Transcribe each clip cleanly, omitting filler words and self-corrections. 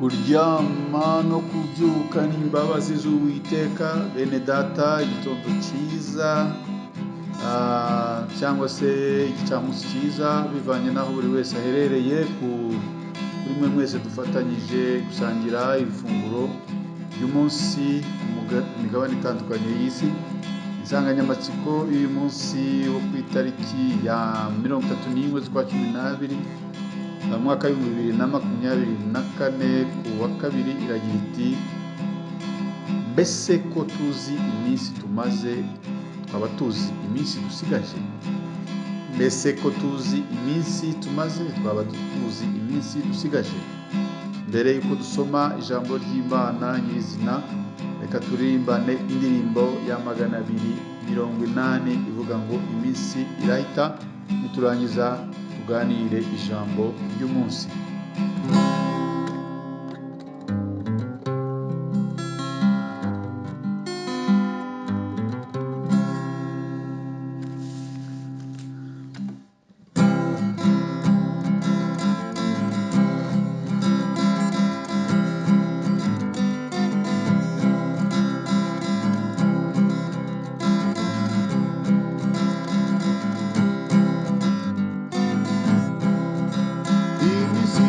Kuryama no kubyuka n'imbabazi z'Uwiteka. Bene data, igitondo cyiza cyangwa se igicamunsi cyiza, bivanye n'aho buri wese aherereye. Kuri mwe mwese dufatanyije gusangira ifunguro ry'umunsi ku migabane itandukanye y'isi. Insanganyamatsiko y'uyu munsi wo ku itariki ya 31 z'ukwa 12 mu mwaka w'2024 ku wa kabiri iragira iti: mbese ko tuzi iminsi tumaze, twaba tuzi iminsi dusigaje? Mbese ko tuzi iminsi tumaze, twaba tuzi iminsi dusigaje? Mbere y'uko dusoma ijambo ry'Imana nyirizina, reka turirimbane indirimbo ya 280 ivuga ngo iminsi irahita, niturangiza tuganire ijambo ry'umunsi. Iminsi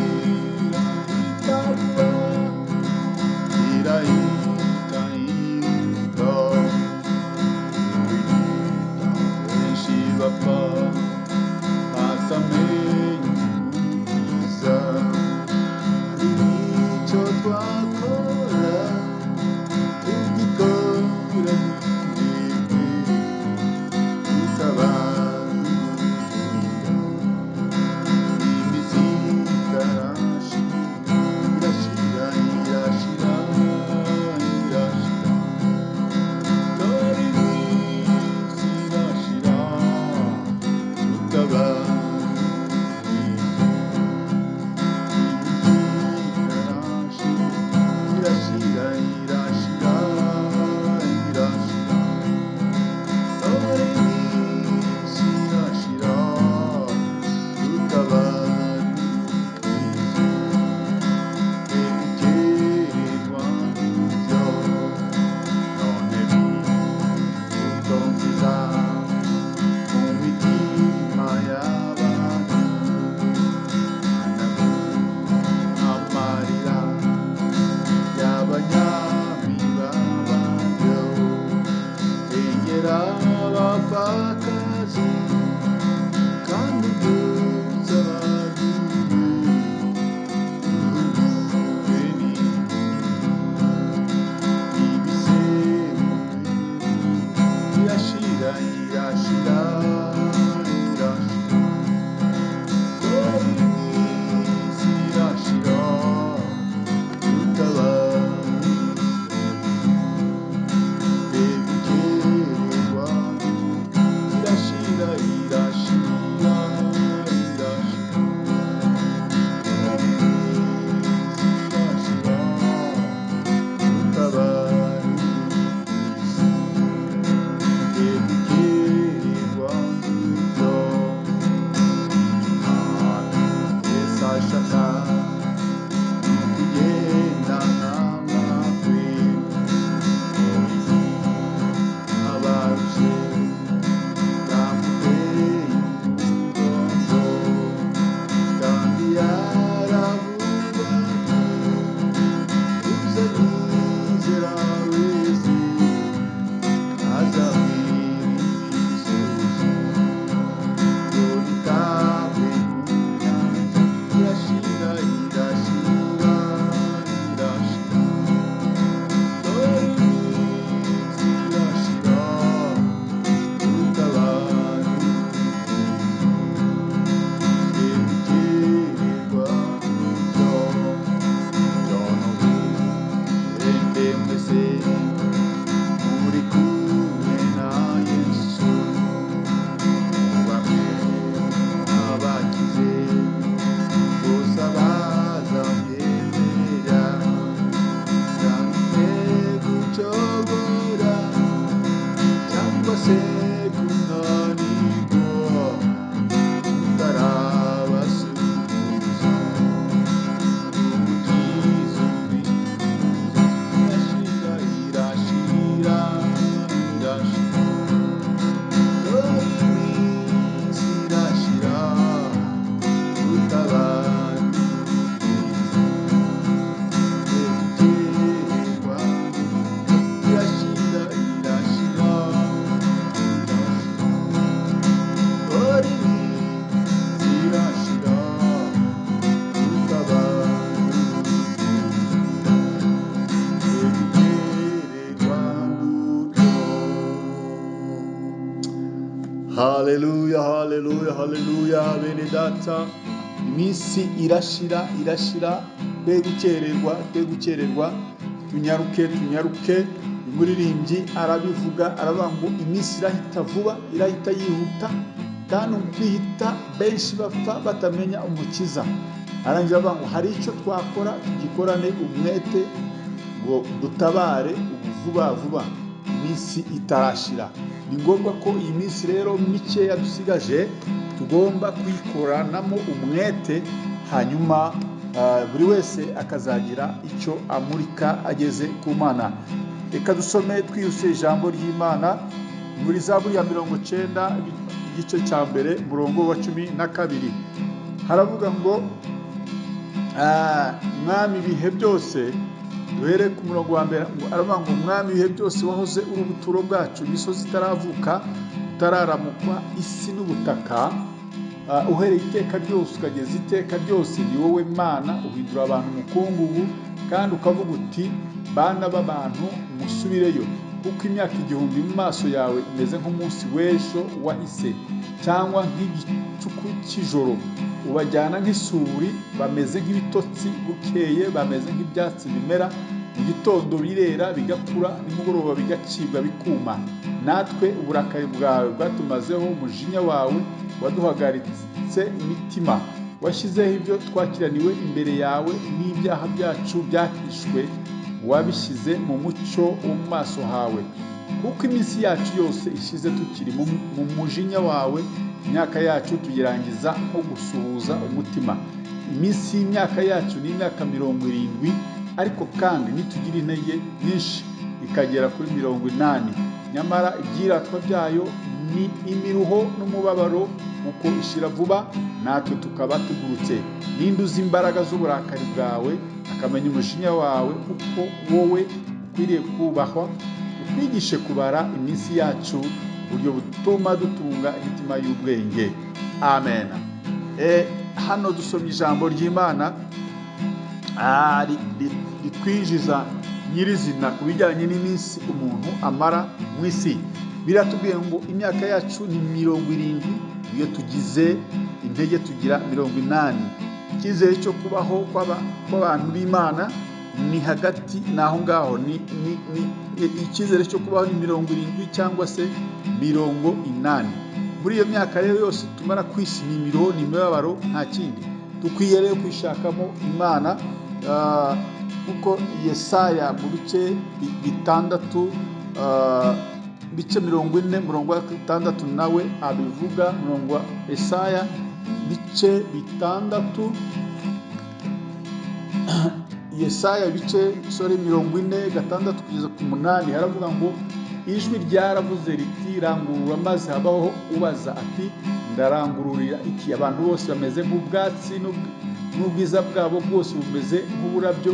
Haleluya, haleluya, haleluya! Bene data, iminsi irashira, irashira. Twe gukererwa, twe gukererwa, tunyaruke, tunyaruke. Umuririmbyi arabivuga, aravuga ngo iminsi irahita vuba, irahita yihuta, kandi ukwihita benshi bapfa batamenya Umukiza. Arangira avuga ngo hari icyo twakora, tugikorane umwete ngo dutabare ubu vuba vuba iminsi itarashira. Ni ngombwa ko iyi minsi rero mikeya dusigaje tugomba kuyikoranamo umwete, hanyuma buri wese akazagira icyo amurika ageze ku Mana. Reka dusome twihuse ijambo ry'Imana muri Zaburi ya 90, igice cya 1, umurongo wa 12. Haravuga ngo Mwami ibihe byose, duhere ku murongo wa 1, aravuga ngo Mwami ibihe byose wahoze uri ubuturo bwacu, imisozi itaravuka, utararamukwa isi n'ubutaka, uhereye iteka ryose ukageza iteka ryose, ni wowe Mana uhindura abantu umukungugu, kandi ukavuga uti bana b'abantu musubireyo, kuko imyaka 1000 mu maso yawe imeze nk'umunsi w'ejo wahise, cyangwa nk'igicuku cy'ijoro. Ubajyana nk'isuri, bameze nk'ibitotsi bukeye, bameze nk'ibyatsi bimera mu gitondo, birera bigakura, nimugoroba bigacibwa bikuma. Natwe uburakari bwawe bwatumazeho, umujinya wawe waduhagaritse imitima. Washyizeho ibyo twakiraniwe imbere yawe, n'ibyaha byacu byahishwe wabishyize mu mucyo wo mu maso hawe. Kuko iminsi yacu yose ishize tukiri mu mujinya wawe, imyaka yacu tuyirangiza nko gusuhuza umutima. Iminsi y'imyaka yacu ni imyaka 70, ariko kandi nitugira intege nyinshi ikagera kuri 80. Nyamara ibyiratwa byayo ni imiruho n'umubabaro, kuko ishira vuba natwe tukaba tugurutse. Ninde uzi imbaraga z'uburakari bwawe, akamenya umujinya wawe, kuko wowe ukwiriye kubahwa? Utwigishe kubara iminsi yacu uburyo butuma dutunga imitima y'ubwenge. Amen. Hano dusomye ijambo ry'Imana ritwinjiza nyirizina ku bijyanye n'iminsi umuntu amara mu isi. Biratubwiye ngo imyaka yacu ni 70, iyo tugize intege tugira 80. Icyizere cyo kubaho kw'abantu b'Imana ni hagati n'aho ngaho, ni icyizere cyo kubaho ni 70 cyangwa se 80. Muri iyo myaka rero yose tumara ku isi ni imiruho, ni imibabaro, nta kindi. Dukwiye rero kwishakamo Imana, kuko Yesaya mu bice 6, bice 40 umurongo wa 6 nawe abivuga. Umurongo wa Yesaya bice 6, Yesaya bice 46 kugeza ku 8, haravuga ngo ijwi ryaravuze riti rangurura, maze habaho ubaza ati ndarangururira iki? Abantu bose bameze nk'ubwatsi, n'ubwiza bwabo bwose bumeze nk'uburabyo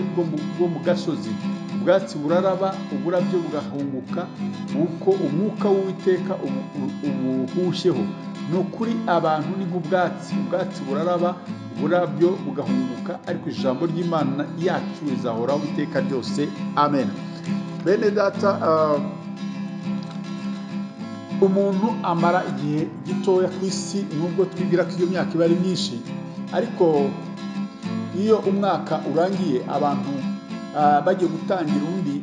bwo mu gasozi. Ubwatsi buraraba, uburabyo bugahunguka, uko umwuka w'Uwiteka ubuhushyeho. Ni ukuri abantu ni nk'ubwatsi, ubwatsi buraraba, uburabyo bugahunguka, ariko ijambo ry'Imana yacu rizahoraho iteka ryose. Amen. Bene data, umuntu amara igihe gitoya ku isi, nubwo twibwira ko iyo myaka iba ari myinshi, ariko iyo umwaka urangiye abantu bagiye gutangira undi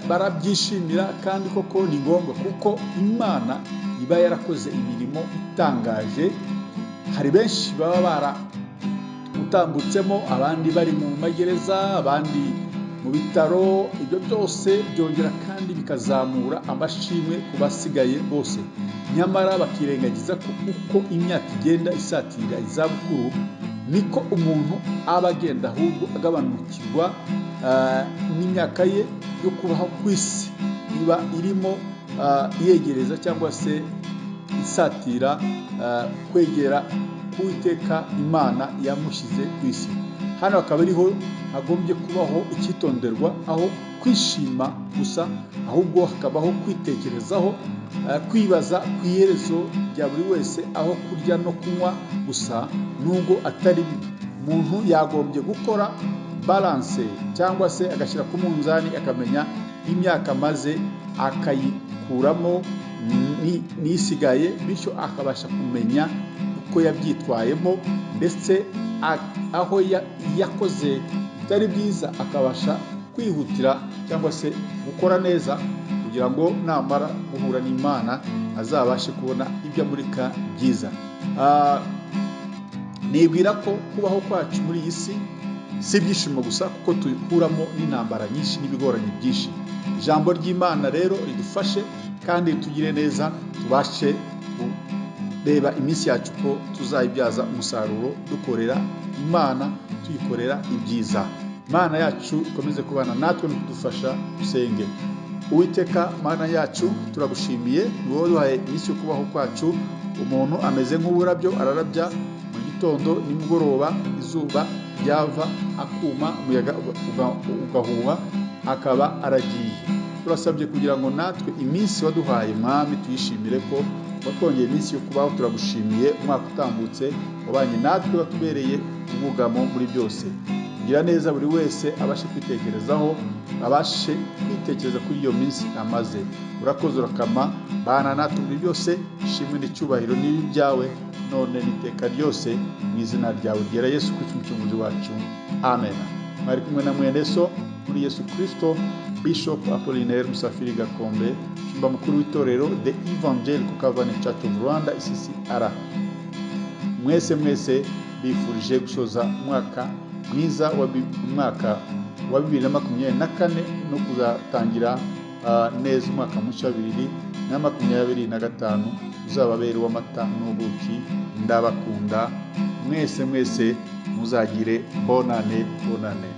barabyishimira, kandi koko ni ngombwa, kuko Imana iba yarakoze imirimo itangaje. Hari benshi baba baragutambutsemo, abandi bari mu magereza, abandi mu bitaro. Ibyo byose byongera kandi bikazamura amashimwe ku basigaye bose. Nyamara bakirengagiza ko uko imyaka igenda isatira izabukuru, niko umuntu aba agenda ahubwo agabanukirwa n'imyaka ye yo kubaho ku isi iba irimo yegereza cyangwa se isatira kwegera Uwiteka Imana yamushyize ku isi. Hano akaba ariho hagombye kubaho icyitonderwa, aho kwishima gusa, ahubwo hakabaho kwitekerezaho, kwibaza ku iherezo rya buri wese, aho kurya no kunywa gusa nubwo atari bibi. Umuntu yagombye gukora balance cyangwa se agashyira ku munzani, akamenya imyaka maze akayikuramo n'isigaye, bityo akabasha kumenya uko yabyitwayemo, ndetse aho yakoze bitari byiza akabasha kwihutira cyangwa se gukora neza, kugira ngo namara guhura n'Imana azabashe kubona ibyo amurika byiza. Nibwira ko kubaho kwacu muri iyi si si ibyishimo gusa, kuko tubikuramo n'intambara nyinshi n'ibigoranye byinshi. Ijambo ry'Imana rero ridufashe kandi tugire neza, tubashe kureba iminsi yacu ko tuzayibyaza umusaruro, dukorera Imana, tuyikorera ibyiza. Imana yacu ikomeze kubana natwe no kudufasha. Dusenge. Uwiteka Mana yacu, turagushimiye, ni wowe waduhaye iminsi yo kubaho kwacu. Umuntu ameze nk'uburabyo, ararabya mu gitondo, nimugoroba izuba ryava akuma, umuyaga ugahuha akaba aragiye. Turasabye kugira ngo natwe iminsi waduhaye, Mwami, tuyishimire ko watwongeye iminsi yo kubaho. Turagushimiye, umwaka utambutse wabanye natwe, watubereye ubwugamo muri byose. Gira neza buri wese abashe kwitekerezaho, abashe kwitekereza kuri iyo minsi amaze. Urakoze, urakama, bana natwe muri byose. Ishimwe n'icyubahiro n'ibi byawe none n'iteka ryose, mu izina ryawe ryera Yesu Kristo Umucunguzi wacu, amen. Mwari kumwe na mwene so muri Yesu Kristo, Bishop Apollinaire Musafiri Gakombe, umushumba mukuru w'itorero The Evangelical Covenant Church of Rwanda, ECCR. Mwese mwese bifurije gusoza umwaka mwiza wa umwaka wa 2024 no kuzatangira neza umwaka mushya wa 2025, uzababera uw'amata n'ubuki. Ndabakunda mwese mwese, muzagire bonane bonane.